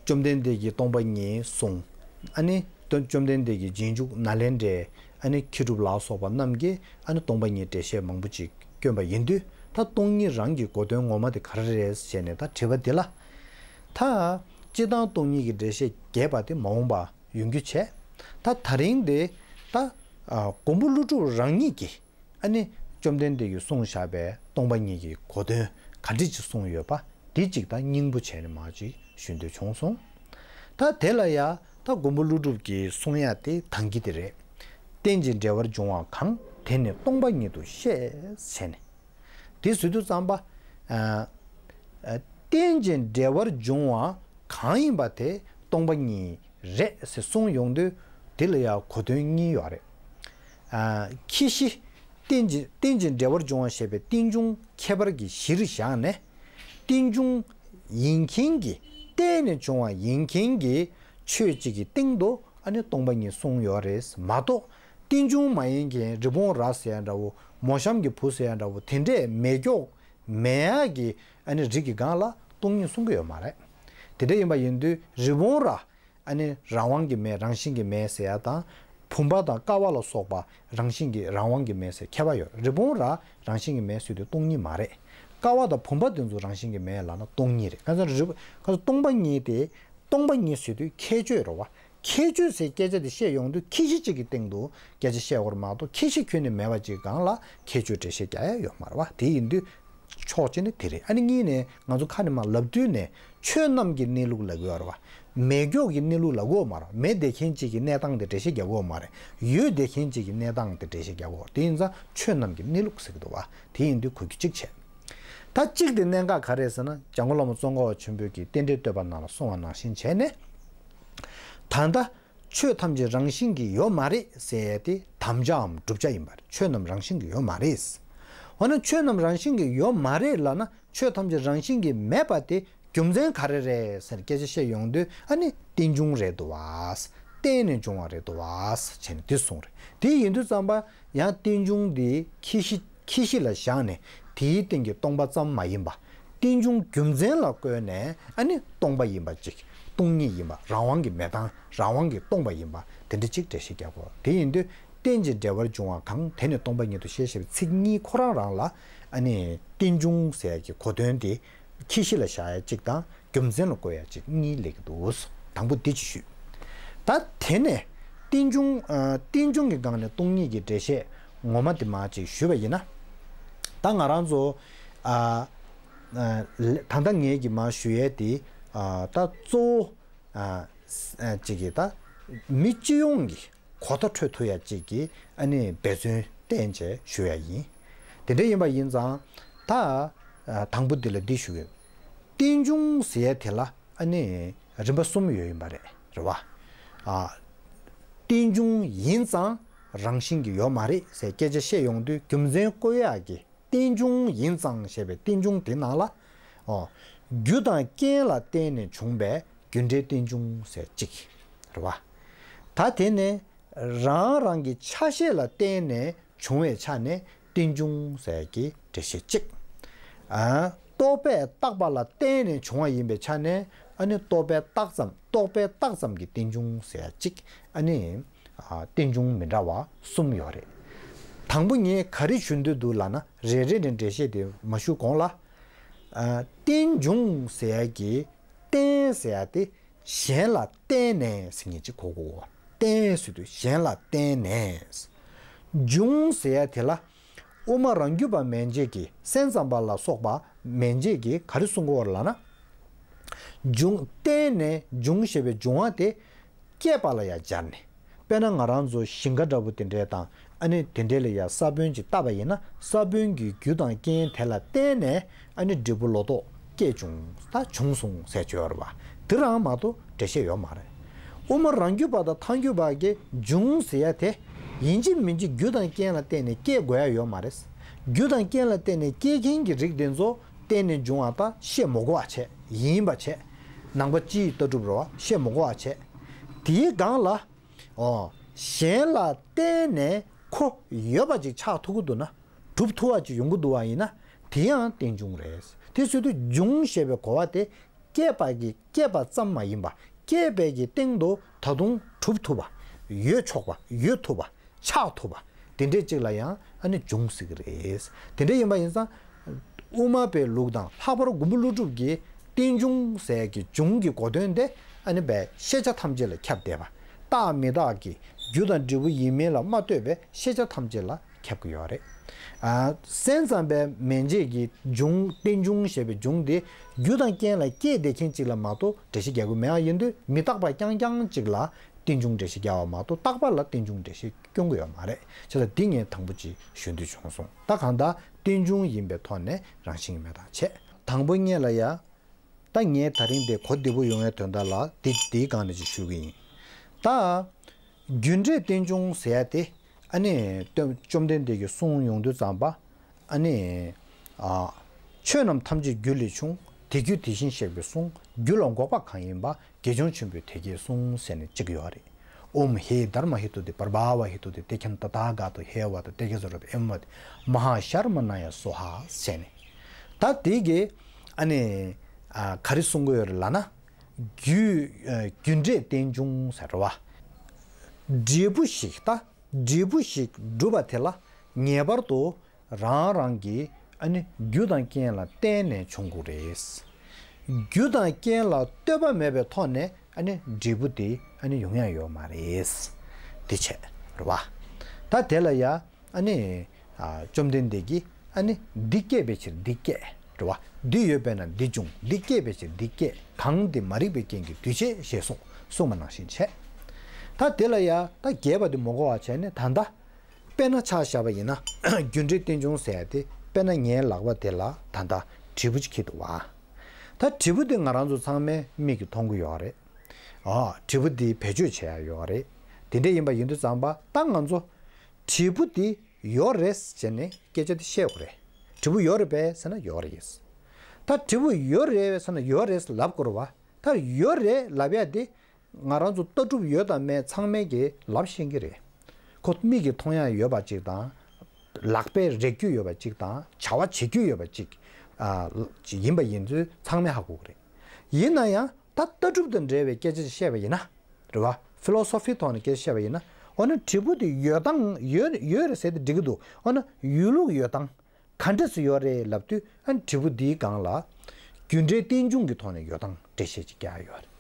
བཅོམ་ལྡན་འདས་ཀྱིས་སྟོང་པ་ཉིད་གསུངས། ཨ་ནི་བཅོམ་ལྡན་འདས་ཀྱི་རྗེས་འཇུག་ནཱ་ལེནྡྲའི་ཨ་ནི་མཁས་གྲུབ་ལ་སོགས་པ་རྣམས་ཀྱིས་ཨ་ནི་སྟོང་པ་ཉིད་འགྲེལ་བཤད་མང་པོ་ཅིག་བསྐྱོན་པ་ཡིན་དུས། ད་སྟོང་ཉིད་རང་གི་གོ་དོན་ངོ་མ་དེ་ག་རེ་རེད་ཟེར་ནས་ད་དྲི་བ་འདི་ལ། ད་སྤྱིར་བཏང་སྟོང་ཉིད་ཀྱི་འགྲེལ་བཤད་རྒྱས་པ་དེ་མ་འོངས་པ་ཡོང་རྒྱུ་བྱས། ད་ད་རིང་དེ་ད་ཨ་མགོན་པོ་ཀླུ་སྒྲུབ་རང་ཉིད་ཀྱིས་ཨ་ནི་བཅོམ་ལྡན་འདས་ཀྱིས་གསུངས་བཞག་པའི་སྟོང་པ་ཉིད་ཀྱི་གོ་དོན་ག་འདྲ་ཅིག་གསུངས་ཡོད་པ་དེ་ཅིག་ད་སྙིང་པོ་བྱས་ནས་མར་ཅིག་ཞུ་འདོད་བྱུང་སོང་། ད་དེ་ལ་ཡ་ད་མགོན་པོ་ཀླུ་སྒྲུབ་ཀྱིས་གསུང་ཡ་དེ་ད་གིན་དེ་རེད། རྟེན་ཅིང་འབྲེལ་བར་འབྱུང་བ་གང་། དེ་ནི་སྟོང་པ་ཉིད་དུ་ཤེས་ཟེར་ནས། དེ་ཟེར་དུས་ཙམ་པ། ཨ། ཨ། རྟེན་ཅིང་འབྲེལ་བར་འབྱུང་བ་གང་ཡིན་པ་དེ་སྟོང་པ་ཉིད་རེད་ཟེར་གསུངས་ཡོང་དུས། དེ་ལ་ཡང་གོ་དོན་གཉིས་ཡོད་རེད། ཨ། ཁྱད་གཞི། རྟེན་ཅིང་རྟེན་ཅིང་འབྲེལ་བར་འབྱུང་བ་ཞེས་པའི་རྟེན་འབྱུང་ཁྱད་པར་གྱི་གཞིར་བཞག་ནས། རྟེན་འབྱུང་ཡིན་མཁན་གྱི། བརྟེན་ནས་བྱུང་བ་ཡིན་མཁན་གྱི་ཆོས་གཅིག་གི་སྟེང་དུ་ཨ་ནི་སྟོང་པ་ཉིད་གསུངས་ཡོད་རེད་མ་གཏོགས། རྟེན་འབྱུང་མ་ཡིན་མཁན་རི་བོང་རྭ་ཟེར་ཡ་འདྲ་བོ། མོ་གཤམ་གྱི་བུ་ཟེར་ཡ་འདྲ་བོ། དེ་འདྲས་མེ་སྒྱོགས་མེ་ཡག་གི་ཨ་ནི་རིགས་ཀྱི་སྒང་ལ་སྟོང་ཉིད་གསུང་གི་ཡོད་མ་རེད། དེ་འདྲ་ཡིན་པ་ཡིན་དུས་རི་བོང་རྭ་ཨ་ནི་རང་དབང་གི་མེ། རང་བཞིན་གྱི་མེ་ཟེར་ཡ་དང་། བུམ་པ་དང་ཀ་བ་ལ་སོགས་པ་རང་བཞིན་གྱི་རང་དབང་གི་མེ་ཟེར་ཁྱད་པར་ཡོད་རེད། རི་བོང་རྭ་རང་བཞིན་གྱི་མེ་ཟེར་དུས་སྟོང་ཉིད་མ་རེད། ཀ་བ་དང་བུམ་པ་དེ་ཚོ་རང་བཞིན་གྱི་མེ་ལབ་ན་སྟོང་ཉིད་རེད། གང་ཟེར་རི་བོ། གང་ཟེར་སྟོང་པ་ཉིད་དེ། སྟོང་པ་ཉིད་ཟེར་དུས་ཁྱད་ཆོས་རེད་བ། ཁྱད་ཆོས་ཟེར་སྐད་ཆ་དེ་བཤད་ཡོང་དུས་ཁྱད་གཞི་གཅིག་གི་སྟེང་དུ་སྐད་ཆ་བཤད་དགོས་རེད་མ་གཏོགས། ཁྱད་གཞི་ཁྱོན་ནས་མེད་པ་ཅིག་སྒང་ལ་ཁྱད་ཆོས་འགྲེལ་བཤད་རྒྱག་ཡ་ཡོད་མ་རེད་བ། དེ་ཡིན་དུས་ཕྱོགས་གཅིག་ནས་དེ་རེད། ཨ་ནི་གཉིས་ནས་ང་ཚོ་ཁ་ནས་མར་ལབ་དུས་ནས་ཆོས་རྣམས་ཀྱི་གནས་ལུགས་ལབ་ཀྱི་ཡོད་རེད་བ། མེ་སྒྱོགས་ཀྱི་གནས་ལུགས་ལབ་ཀྱི་ཡོད་མ་རེད། མེ་བསྡད་མཁན་གཅིག་གི་གནས་སྟངས་དེ་འགྲེལ་བཤད་རྒྱག་གི་ཡོད་མ་རེད། ཡོད་བསྡད་མཁན་གཅིག་གི་གནས་སྟངས་དེ་འགྲེལ་བཤད་རྒྱག་གི་ཡོད་རེད། དེ་ཡིན་ཙང་ཆོས་རྣམས་ཀྱི་གནས་ལུགས་ཟེར་གྱི་འདུག་བ། དེ་ཡིན་དུས་གོ་རྒྱུ་གཅིག་བྱས། ད་གཅིག་དེ་གནད་འགག་ག་རེ་རེད་ཟེར་ན། འཇམ་མགོན་བླ་མ་ཙོང་ཁ་པ་ཆེན་པོས་ཀྱི་རྟེན་འབྲེལ་བསྟོད་པ་ནང་ལ་གསུངས་པ་ནང་བཞིན་བྱས་ནས། ད་ལྟ་ཆོས་ཐམས་ཅད་རང་བཞིན་གྱིས་ཡོད་མ་རེད་ཟེར་ཡས་དེ་དམ་བཅའམ་བསྒྲུབ་བྱ་ཡིན་པ་རེད། ཆོས་རྣམས་རང་བཞིན་གྱིས་ཡོད་མ་རེད། འོ་ན་ཆོས་རྣམས་རང་བཞིན་གྱིས་ཡོད་མ་རེད་ལབ་ན། ཆོས་ཐམས་ཅད་རང་བཞིན་གྱིས་མེད་པ་དེ་རྒྱུ་མཚན་ག་རེ་རེད་ཟེར་སྐད་ཆ་བཤད་ཡོང་དུས། ཨ་ནི་རྟེན་འབྱུང་རེད་འདུག་བ། བརྟེན་ནས་འབྱུང་བ་རེད་འདུག་བ་ཟེར་བྱས་ནས་དེ་གསུངས་རེད། དེ་ཡིན་དུས་ཙམ་པ་ཡང་རྟེན་འབྱུང་དེ་ཁྱད་གཞི། ཁྱད་གཞི་ལ་བཞག་ནས་དེའི་སྟེང་གི་སྟོང་པ་ཙམ་མ་ཡིན་པ། རྟེན་འབྱུང་རྒྱུ་མཚན་ལ་བཀོད་ནས་ཨ་ནི་སྟོང་པ་ཡིན་པ་ཅིག་སྟོང་ཉིད་ཡིན་པ། རང་དབང་གི་མེ་བཏང་། རང་དབང་གིས་སྟོང་པ་ཡིན་པ་དེ་འདྲ་ཅིག་འགྲེལ་བཤད་རྒྱག་དགོས། དེ་ཡིན་དུས་རྟེན་ཅིང་འབྲེལ་བར་འབྱུང་བ་གང་། དེ་ནི་སྟོང་པ་ཉིད་དུ་ཤེས་ཞེས་པའི་ཚིག་གཉིས་ཁོ་རང་རང་ལ་ཨ་ནི་རྟེན་འབྱུང་ཟེར་ཡ་གི་གོ་དོན་དེ་ཁྱད་གཞི་ལ་བཞག་ཡ་གཅིག་དང་། རྒྱུ་མཚན་ལ་བཀོད་ཡ་གཅིག་གཉིས་སླེབས་ཀྱི་འདུག་དང་པོ་འདི་ཅིག་ཞུས། ད་དེ་ནས་རྟེན་འབྱུང་། ཨ། རྟེན་འབྱུང་གི་སྒང་ནས་སྟོང་ཉིད་ཀྱི་འགྲེལ་བཤད་ངོ་མ་དེ་མར་ཅིག་ཞུས་པ་ཡིན་ན། ད་ང་རང་ཚོ། ཨ། ད་ལྟ་ངས་ཀྱི་མར་ཞུ་ཡས་དེ་ད་གཙོ་བོ་ཅིག་གི་ད་མི་སྤྱི་ཡོངས་ཀྱི་གོ་བརྡ་འཕྲོད་ཐུབ་ཡ་ཅིག་གི་ཨ་ནི་འབད་བརྩོན་བསྟན་བྱས་ཞུ་ཡ་ཡིན། དེ་འདྲ་ཡིན་པ་ཡིན་ཙང་ད་དང་པོ་འདི་ལ་འདི་ཞུ་གི་ཡོད། རྟེན་འབྱུང་ཟེར་ཡ་དེ་ལ་ཨ་ནི་རིམ་པ་གསུམ་ཡོད་ཡིན་པ་རེད། རེད་བ། རྟེན་འབྱུང་ཡིན་ཙང་རང་བཞིན་གྱི་ཡོད་མ་རེད་ཟེར་སྐད་ཆ་བཤད་ཡོང་དུས་རྒྱུ་མཚན་བཀོད་ཡག་གི་རྟེན་འབྱུང་ཡིན་ཙང་ཞེས་པའི་རྟེན་འབྱུང་དེ་ནང་ལ། ཨོ། རྒྱུ་དང་རྐྱེན་ལ་བརྟེན་ནས་བྱུང་བའི་རྒྱུ་འབྲས་རྟེན་འབྱུང་ཟེར་གཅིག་རེད་བ། ད་དེ་ནས་རང་རང་གི་ཆ་ཤས་ལ་བརྟེན་ནས་བྱུང་བའི་ཆ་ནས་རྟེན་འབྱུང་ཟེར་གྱི་འགྲེལ་བཤད་གཅིག་ཨ། རྟོག་པས་བཏགས་པ་ལ་བརྟེན་ནས་བྱུང་བ་ཡིན་པའི་ཆ་ནས་ཨ་ནི་རྟོག་པས་བཏགས་ཙམ་རྟོག་པས་བཏགས་ཙམ་གྱི་རྟེན་འབྱུང་ཟེར་གཅིག་ཨ་ནི། རྟེན་འབྱུང་མི་འདྲ་བ་གསུམ་ཡོད་རེད། དང་པོ་ངས་ག་རེ་ཞུ་འདོད་འདུག་ལབ་ན་རེ་རེ་ནས་འགྲེལ་བཤད་དེ་མ་ཞུ་གོང་ལ། རྟེན་འབྱུང་ཟེར་ཡ་གི་རྟེན་ཟེར་ཡ་དེ་གཞན་ལ་བརྟེན་ནས་ཟེར་མཁན་ཅིག་གོ་དགོས། རྟེན་ཟེར་དུས་གཞན་ལ་བརྟེན་ནས། འབྱུང་ཟེར་ཡ་དེ་ལ། དབུ་མ་རང་རྒྱུད་པ་མན་ཆད་ཀྱིས་སེམས་ཙམ་པ་ལ་སོགས་པ་མན་ཆད་ཀྱིས་ག་རེ་གསུང་གི་ཡོད་རེད་ལབ་ན། འབྱུང་བརྟེན་ནས་འབྱུང་ཞེས་པའི་འབྱུང་བ་དེ་སྐྱེད་པ་ལ་ཡང་སྦྱར་ནས། དཔེར་ན་ང་རང་ཚོ་ཞིང་ཁ་འདྲ་པོ་དེ་འདྲས་དང་ཨ་ནི་དེ་འདྲས་ལ་ཡང་ས་བོན་ཅིག་བཏབ་པ་ཡིན་ན་ས་བོན་གྱི་རྒྱུ་དང་རྐྱེན་དེ་ལ་བརྟེན་ནས་ཨ་ནི་འབྲས་བུ་ལོ་ཏོག་སྐྱེས་བྱུང་ད་བྱུང་སོང་ཟེར་གྱི་ཡོད་རེད་པ། དེ་རང་མ་གཏོགས་འགྲེལ་བཤད་ཡོད་མ་རེད། དབུ་མ་རང་རྒྱུད་པ་དང་ཐལ་འགྱུར་བ་གིས་འབྱུང་ཟེར་ཡ་དེ་ཡིན་གཅིག་མིན་གཅིག་རྒྱུ་དང་རྐྱེན་ལ་བརྟེན་ནས་སྐྱེ་དགོས་ཡ་ཡོད་མ་རེད། རྒྱུ་དང་རྐྱེན་ལ་བརྟེན་ནས་སྐྱེ་མཁན་གྱི་རིགས་དེ་ཚོ་བརྟེན་ནས་འབྱུང་བ་དང་བཤད་མི་དགོས་པ་བྱས་ཡིན་པ་བྱས། ནང་པ་སྤྱིའི་ལྟ་གྲུབ་རེད་པ་བཤད་མི་དགོས་པ་བྱས། དེའི་སྒང་ལ། ཨོ། གཞན་ལ་བརྟེན་ནས་ཁོ་ཡོད་པ་ཅིག་ཆགས་ཐུབ་ཀྱི་འདུག་ན། གྲུབ་ཐུབ་པ་ཅིག་ཡོང་གི་འདུག་པ་ཡིན་ན། དེ་ཡང་རྟེན་འབྱུང་རེད། དེ་ཟེར་དུས་འབྱུང་ཞེས་པའི་གོ་བ་དེ། སྐྱེས་པ་གི་སྐྱེས་པ་ཙམ་མ་ཡིན་པ། སྐྱེས་པའི་གི་སྟེང་དུ་ད་དུང་གྲུབ་ཐུབ་པ། ཡོད་ཆོག་པ། ཡོད་ཐུབ་པ། ཆགས་ཐུབ་པ། དེ་འདྲས་ཅིག་ལ་ཡང་ཨ་ནི་འབྱུང་ཟེར་གི་རེད། དེ་འདྲས་ཡིན་པ་ཡིན་ཙང་། དབུ་མ་པའི་ལུགས་དང་ལྷག་པར་མགོན་པོ་ཀླུ་སྒྲུབ་ཀྱི་རྟེན་འབྱུང་ཟེར་གྱི་འབྱུང་གི་གོ་དོན་དེ་ཨ་ནི་བས་ཤེས་བྱ་ཐམས་ཅད་ལ་ཁྱབ་བསྡད་པ། རྟག་མི་རྟག་གི་རྒྱུ་དང་འབྲས་བུ་ཡིན་མིན་ལ་མ་ལྟོས་པའི་ཤེས་བྱ་ཐམས་ཅད་ལ་ཁྱབ་ཀྱི་ཡོད་རེད། ཨ། སེམས་ཙམ་པའི་མན་ཆད་ཀྱི་འབྱུང་རྟེན་འབྱུང་ཞེས་པའི་འབྱུང་དེ་རྒྱུ་དང་རྐྱེན་ལ་སྐྱེས་བསྡད་མཁན་ཅིག་ལ་མ་གཏོགས་འགྲེལ་བཤད་རྒྱག་གི་མེད་པ་ཡིན་དུས་མི་རྟག་པ་རྐྱང་རྐྱང་ཅིག་ལ་རྟེན་འབྱུང་འགྲེལ་བཤད་རྒྱག་པ་མ་གཏོགས་རྟག་པ་ལ་རྟེན་འབྱུང་འགྲེལ་བཤད་སྐྱོན་གྱི་ཡོད་མ་རེད། བྱས་ཙང་འདི་ངས་དང་པོ་ཅིག་ཞུ་འདོད་བྱུང་སོང་། ད་གང་ལྟར་རྟེན་འབྱུང་ཡིན་པའི་ཐོག་ནས་རང་བཞིན་གྱི་མེད་དང་བྱས། དང་པོ་ཉིད་ལ་ཡ། ད་ངས་ད་རིང་འདི་གོ་བདེ་པོ་ཡོང་བའི་དོན་དག་ལ་འདི་འདིའི་སྒང་ནས་ཅིག་ཞུ་གི་ཡིན། ད། རྒྱུ་འབྲས་རྟེན་འབྱུང་ཟེར་ཡ་དེ། ཨ་ནི། བཅོམ་ལྡན་འདས་ཀྱིས་གསུངས་ཡོང་དུས་ཙམ་པ། ཨ་ནི། ཨ། ཆོས་རྣམས་ཐམས་ཅད་རྒྱུ་ལས་བྱུང་། དེ་རྒྱུ་དེ་བཞིན་གཤེགས་པའི་གསུང་། རྒྱུ་ལ་འགོག་པ་གང་ཡིན་པ། དགེ་སྦྱོང་ཆེན་པོས་དེ་སྐད་གསུངས་ཟེར་ནས་གཅིག་ཡོད་རེད། ཨོཾ་ཧེ་དྷརྨ་ཧེ་ཏུ་ཏེ་པརྦྷཱ་ཧེ་ཏུ་ཏེ་ཏེ་ཁྱན་ཏ་ཐཱ་ག་ཏོ་ཧེ་ཝ་ཏ་ཏེ་ཁེ་ཛོ་ར་ཏ་ཨེ་མ་ཏེ་མ་ཧཱ་ཤར་མ་ན་ཡ་སྭཱ་ཧཱ་ཟེར་ནས། ད་དེ་གི་ཨ་ནི་ཨ་ག་རེ་གསུང་གི་ཡོད་རེད་ལབ་ན། རྒྱུ་ཨ་རྒྱུ་འབྲས་རྟེན་འབྱུང་ཟེར་བ། འབྲས་བུ་ཞིག་ད་འབྲས་བུ་ཞིག་སྒྲུབ་པ་དེ་ལ་ངེས་པར་དུ། རང་རང་གི་ཨ་ནི་རྒྱུ་དང་རྐྱེན་ལ་བརྟེན་ནས་བྱུང་དགོས་རེད། རྒྱུ་དང་རྐྱེན་ལ་ལྟོས་པ་མེད་པའི་ཐོག་ནས་ཨ་ནི་འབྲས་བུ་དེ་ཨ་ནི་ཡོང་ཡ་ཡོད་མ་རེད། དེ་བྱས་རེད་བ། ད་དེ་ལ་ཡ་ཨ་ནི་ཨ་བཅོམ་ལྡན་འདས་ཀྱིས་ཨ་ནི་འདི་སྐྱེས་པའི་ཕྱིར་འདི་སྐྱེས་རེད་བ། འདི་ཡོད་པས་ན་འདི་འབྱུང་འདི་སྐྱེས་པའི་ཕྱིར་འདི་སྐྱེས་གང་འདི་མ་རིག་པའི་རྐྱེན་གྱིས་འདུས་བྱས་ཞེས་སོགས་གསུངས་པ་ནང་བཞིན་བྱས། ད་དེ་ལ་ཡ་ད་རྒྱས་པ་དེ་མ་གོ་བ་བྱས་ནས་ད་ལྟ། དཔེར་ན་ཆ་བཞག་པ་ཡིན་ན། རྒྱུ་འབྲས་རྟེན་འབྱུང་ཟེར་ཡ་དེ་དཔེར་ན་ངའི་ལག་པ་དེ་ལ་ད་ལྟ་དྲིལ་བུ་ཅིག་འཁྱེར་འདུག་བ། ད་དྲིལ་བུ་དེ་ང་རང་ཚོ་ཚང་མས་མིག་གིས་མཐོང་གི་ཡོད་རེད། ཨ། དྲིལ་བུ་དེ་བེད་སྤྱོད་བྱེད་ཡ་ཡོད་རེད། དེ་འདྲ་ཡིན་པ་ཡིན་དུས་ཙམ་པ་ད་ང་ཚོ་དྲིལ་བུ་དེ་ཡོད་རེད་ཟེར་ནས་སྐད་ཆ་དེ་བཤད་དགོས་རེད། དྲིལ་བུ་ཡོད་རེད་པས་ཟེར་ན་ཡོད་རེད། ད་དྲིལ་བུ་ཡོད་རེད་ཟེར་ན་ཡོད་རེད་ལབ་དགོས་རེད་བ། ད་ཡོད་རེད་ལབ་ཡ་དེ། ང་རང་ཚོ་ལྟ་གྲུབ་ཡོད་དང་མེད་ཚང་མས་ཀྱི་ལབ་ཤེས་ཀྱི་རེད། ཁོ་མིག་གིས་མཐོང་ཡ་ཡོད་པ་ཅིག་དང་། ལག་པས་རེག་རྒྱུ་ཡོད་པ་ཅིག་དང་བྱ་བ་བྱེད་རྒྱུ་ཡོད་པ་ཅིག་ཨ། ཡིན་པ་ཡིན་ཚུལ་ཚང་མས་ཧ་གོ་གི་རེད། ཡིན་ན་ཡང་ད་ལྟ་གྲུབ་དང་འབྲེལ་བའི་སྐད་ཆ་ཞིག་བཤད་པ་ཡིན་ན། རེད་བ། ཕི་ལོ་སོ་ཕི་ཐོག་ནས་སྐད་ཆ་བཤད་པ་ཡིན་ན། འོ་ན་དྲིལ་བུ་དེ་ཡོད་དང་ཡོད་ཡོད་རེད་ཟེར་ཏེ་འགྲིག་གི་འདུག་འོ་ན་ཡོད་ལུགས་ཡོད་དང་། ག་འདྲས་སུ་ཡོད་རེད་ལབ་དུས་ཨ་ནི་དྲིལ་བུ་འདིའི་སྒང་ལ། རྒྱུ་འབྲས་རྟེན་འབྱུང་གི་ཐོག་ནས་ཡོད་དང་འགྲེལ་བཤད་ཅིག་རྒྱག་ཡོད་རེད།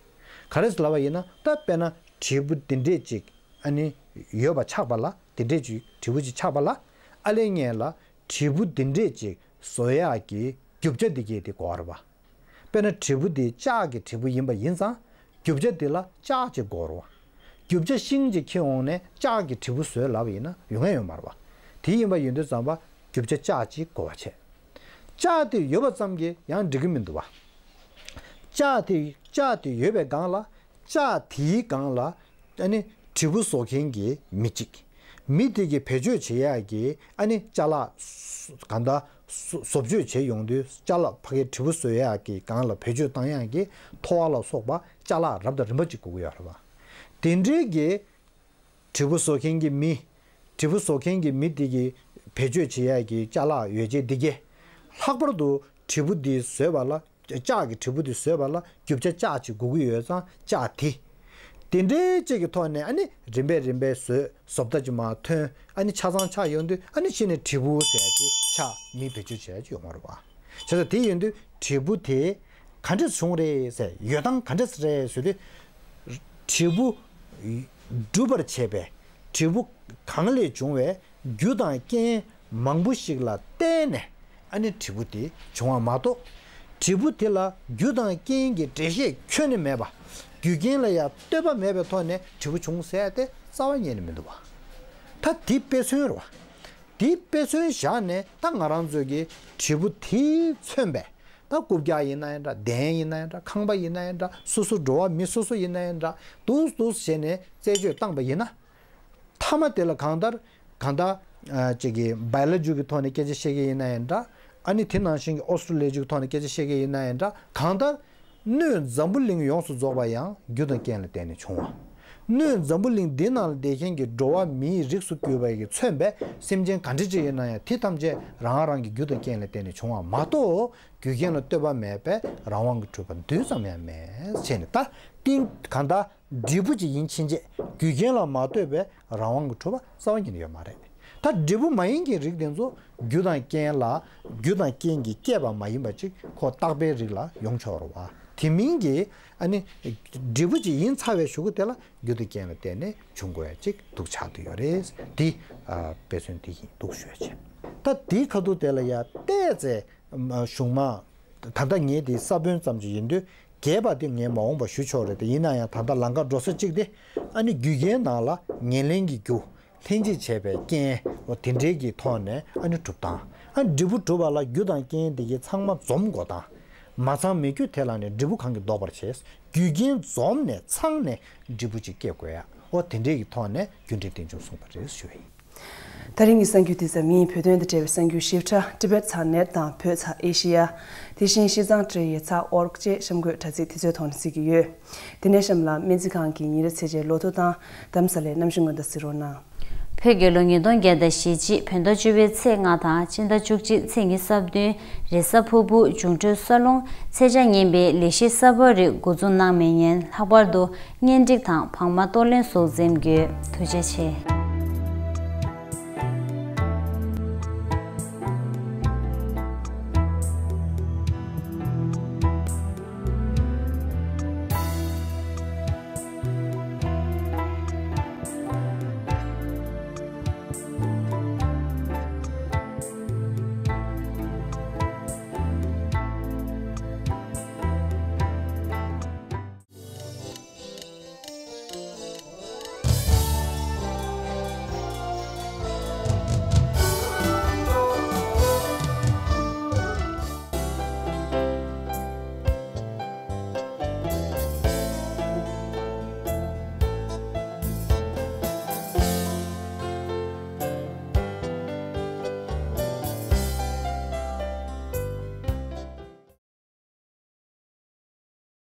ག་རེ་ཟེར་ལབ་པ་ཡིན་ན་ད་དཔེར་ན་དྲིལ་བུ་འདི་འདྲས་ཅིག་ཨ་ནི་ཡོད་པ་ཆགས་པ་ལ་འདི་འདྲས་ཅིག་དྲིལ་བུ་ཅིག་ཆགས་པ་ལ་ཨ་ལས་ངན་ལ་དྲིལ་བུ་འདི་འདྲས་ཅིག་བཟོ་ཡག་གི་ རྒྱུ་ཆ་འདི་གས་དེ་དགོས་རེད་པ། དཔེར་ན་དྲིལ་བུ་འདི་ལྕགས་ཀྱི་དྲིལ་བུ་ཡིན་པ་ཡིན་ཙང་རྒྱུ་ཆ་འདི་ལ་ལྕགས་ཅིག་དགོས་རེད་པ། རྒྱུ་ཆ་ཤིང་ཅིག་འཁྱེར་འོང་ནས་ལྕགས་ཀྱི་དྲིལ་བུ་བཟོས་ལབ་པ་ཡིན་ན་ཡོང་ཡ་ཡོད་མ་རེད་པ། དེ་ཡིན་པ་ཡིན་དུས་ཙམ་པ་རྒྱུ་ཆ་ལྕགས་ཅིག་དགོས་པ་བྱས། ལྕགས་དེ་ཡོད་པ་ཙམ་གྱིས་ཡང་འགྲིག་གི་མི་འདུག་པ། ལྕགས་དེ་ལྕགས་དེ་ཡོད་པའི་སྒང་ལ་ལྕགས་དེའི་སྒང་ལ་ཨ་ནི་དྲིལ་བུ་བཟོ་མཁན་གྱི་མི་གཅིག་མི་དེ་གིས་བེད་སྤྱོད་བྱེད་ཡག་གི་ཨ་ནི་ཅ་ལག་གང་ལྟར་བཟོ་བཟོ་བཅོས་བྱེད་ཡོང་དུས་ཅ་ལག་ཕ་གིའི་དྲིལ་བུ་བཟོ་ཡག་གི་སྒང་ལ་བེད་སྤྱོད་བཏང་ཡག་གི་ཐོ་བ་ལ་སོགས་པ་ཅ་ལག་རབ་དང་རིམ་པ་གཅིག་དགོས་ཀྱི་ཡོད་རེད་པ། དེ་འདྲའི་གི་དྲིལ་བུ་བཟོ་མཁན་གྱི་མི། དྲིལ་བུ་བཟོ་མཁན་གྱི་མི་དེ་གིས་བེད་སྤྱོད་བྱེད་ཡག་གི་ཅ་ལག་ཡོ་བྱད་འདི་གས། ལྷག་པར་དུ་དྲིལ་བུ་འདི་བཟོས་པ་ལ་ལྕགས་ཀྱི་དྲིལ་བུ་འདི་བཟོས་པ་ལ་རྒྱུ་ཆ་ལྕགས་ཅིག་དགོས་ཀྱི་ཡོད་ཙང་ལྕགས་དེ། དེ་འདྲའི་ཅིག་གི་ཐོག་ནས་ཨ་ནི་རིམ་པས་རིམ་པས་བཟོས་བཟོ་ལྟ་ཅིག་མར་ཐོན། ཨ་ནི་ཆ་ཚང་ཆགས་ཡོང་དུས་ཨ་ནི་ཕྱི་ནས་དྲིལ་བུ་ཟེར་ཡག་ཅིག་ཆགས། མི་བེད་སྤྱོད་བྱེད་ཡག་ཅིག་ཡོང་བ་རེད་པ། བྱས་ཙང་དེ་ཡིན་དུས་དྲིལ་བུ་དེ་ག་འདྲས་བྱུང་རེད་ཟེར། ཡོད་སྟངས་ག་འདྲས་རེད་ཟེར་དུས། དྲིལ་བུ་གྲུབ་པར་བྱེད་པའི་དྲིལ་བུ་གང་ལས་བྱུང་བའི་རྒྱུ་དང་རྐྱེན་མང་པོ་ཞིག་ལ་བརྟེན་ནས་ཨ་ནི་དྲིལ་བུ་དེ་བྱུང་བ་མ་གཏོགས། དྲིལ་བུ་དེ་ལ་རྒྱུ་དང་རྐྱེན་གྱི་འགྲེལ་བཤད་ཁྱོན་ནས་མེད་པ། རྒྱུ་རྐྱེན་ལ་ཡང་ལྟོས་པ་མེད་པའི་ཐོག་ནས་དྲིལ་བུ་བྱུང་ཟེར་ཏེ་རྩ་བ་ཉིད་ནས་མི་འདུག་པ། ད་དེ་དཔེ་མཚོན་རེད་པ། དེ་དཔེ་མཚོན་བཞག་ནས་ད་ང་རང་ཚོ་གིས་དྲིལ་བུ་དེས་མཚོན་པའི་ད་རྐུབ་བཀྱག་ཡིན་ན་ཡང་འདྲ། གདན་ཡིན་ན་ཡང་འདྲ། ཁང་པ་ཡིན་ན་ཡང་འདྲ། སོ་སོ་འགྲོ་བ་མི་སོ་སོ་ཡིན་ན་ཡང་འདྲ། འདུག་འདུག་བྱས་ནས་རྩད་གཅོད་བཏང་པ་ཡིན་ན། མཐའ་མ་དེ་ལ་གང་ལྟར་གང་ལྟར་ཨ་ཅིག་གི་བའི་ལོ་ཇི་གི་ཐོག་ནས་སྐད་ཆ་བཤད་མཁན་ཡིན་ན་ཡང་འདྲ། ཨ་ནི་དེ་ནང་བཞིན་གྱི་ཨོ་སི་ཊོ་ལོ་ཇི་གི་ཐོག་ནས་སྐད་ཆ་བཤད་མཁན་ཡིན་ན་ཡང་འདྲ། གང་ལྟར་སྣོད་འཛམ་བུ་གླིང་ཡོངས་སུ་རྫོགས་པ་ཡང་རྒྱུ་དང་རྐྱེན་ལ་བརྟེན་ནས་བྱུང་བ། སྣོད་འཛམ་བུ་གླིང་འདི་ནང་ལ་བསྡད་མཁན་གྱི་འགྲོ་བ་མིའི་རིགས་སུ་གྱུར་པ་ཡིས་མཚོན་པའི་སེམས་ཅན་ག་འདྲ་ཅིག་ཡིན་ན་ཡང་དེ་ཐམས་ཅད་རང་རང་གི་རྒྱུ་དང་རྐྱེན་ལ་བརྟེན་ནས་བྱུང་བ་མ་གཏོགས། རྒྱུ་རྐྱེན་ལ་ལྟོས་པ་མེད་པའི་རང་དབང་གིས་གྲུབ་པ་རྡུལ་ཙམ་ཡང་མེད་ཟེར་ནས། ད་ཏིང་གང་ལྟར་འབྲས་བུ་ཅིག་ཡིན་ཕྱིན་ཆད་རྒྱུ་རྐྱེན་ལ་མ་ལྟོས་པའི་རང་དབང་གིས་གྲུབ་པ་རྩ་བ་ཉིད་ནས་ཡོད་མ་རེད། ད་འབྲས་བུ་མ་ཡིན་གྱི་རིགས་དེ་ཚོ་རྒྱུ་དང་རྐྱེན་ལ་རྒྱུ་དང་རྐྱེན་གྱིས་བསྐྱེད་པ་མ་ཡིན་པ་ཅིག་ཁོ་རྟག་པའི་རིགས་ལ་ཡོང་ཆོག་རེད་པ། དེ་མིན་གྱི་ཨ་ནི་འབྲས་བུ་ཅིག་ཡིན་ཚར་བའི་གཞུག་གུ་དེ་ལ་རྒྱུ་དང་རྐྱེན་ལ་བརྟེན་ནས་བྱུང་དགོས་ཡ་ཅིག་འདུག་ཆགས་བསྡད་ཡོད་རེད། འདི་ཨ་དཔེ་མཚོན་འདི་ཡིན་འདུག་ཞུ་ཡ་བྱས། ད་འདིའི་ཁ་ཐུག་དེ་ལ་ཡ་བལྟས་ཚེ། གཞུང་མ། ད་ལྟ་ངས་དེ་ས་བོན་ཙམ་ཅིག་ཡིན་དུས་རྒྱས་པ་དེ་ངས་མ་འོངས་པ་ཞུ་ཆོག་རེད་དེ། ཡིན་ན་ཡང་ད་ལྟ་ལམ་ཁ་འགྲོ་ས་གཅིག་དེ་ཨ་ནི་རྒྱུ་རྐྱེན་ནང་ལ་ཉེར་ལེན་གྱི་རྒྱུ། ལྷན་ཅིག་བྱས་པའི་རྐྱེན། འོ་དེ་འདྲའི་གི་ཐོག་ནས་ཨ་ནི་གྲུབ་སྟངས། ཨ་འབྲས་བུ་གྲུབ་པ་ལ་རྒྱུ་དང་རྐྱེན་དེ་གའི་ཚང་མ་འཛོམས་དགོས་སྟངས། མ་ཚང་མེད་རྒྱུ་དེ་ལ་ནི་འབྲས་བུ་གང་གིས་ལྡོག་པར་བྱེད། རྒྱུ་རྐྱེན་འཛོམས་ནས་ཚང་ནས་འབྲས་བུ་ཅིག་སྐྱེ་དགོས་ཡ། འོ་དེ་འདྲའི་གི་ཐོག་ནས་རྒྱུ་འབྲས་རྟེན་འབྱུང་གསུངས་པ་རེད་ཞུ་ཡ་ཡིན། ད་རིང་གི་གསར་འགྱུར་འདི་ཙམ་ཡིན། བོད་དོན་དང་འབྲེལ་བའི་གསར་འགྱུར་ཞིབ་ཕྲ་Tibet་ཚགས་ནེཊ་དང་བོད་ཚགས་ཨེ་ཤེ་ཡ། དེ་བཞིན་ཤིས་ཙང་ཊི་ཡི་ཚགས་ཨོ་རྒ་བཅས་གཤམ་འཁོད་དྲ་ཚིགས་དེ་ཚོའི་ཐོག་ནས་གཟིགས་ཀྱི་ཡོད། དེ་ནས་གཤམ་ལ་སྨན་རྩིས་ཁང་གི་ཉིན་རེའི་ཚེས་བཅད་ལོ་ཐོ་དང་རྡ་རམ་ས་ལའི་གནམ་གཤིས་སྔོན་བརྡ་གཟིགས་རོགས་གནང་། བོད་རྒྱལ་ལོ་ཉིས་སྟོང་བརྒྱ་དང་ཞེ་གཅིག་བོད་ཟླ་བཅུ་པའི་ཚེས་ལྔ་དང་སྤྱི་ཟླ་བཅུ་གཅིག་ཚེས་ཉི་ཤུ་རྩ་བདུན། རེས་གཟའ་ཕུར་བུ། འབྱུང་འཕྲོད་ས་རླུང་། ཚེས་ཆ་ངན་པའི་ལས་གཞི་གསར་པ་རིགས་འགོ་འཛུགས་གནང་མེད་ཉེན། ལྷག་པར་དུ་གཉེན་སྒྲིག་དང་བག་མ་གཏོར་ལེན་སོགས་འཛེམ་དགོས། ཐུགས་རྗེ་ཆེ།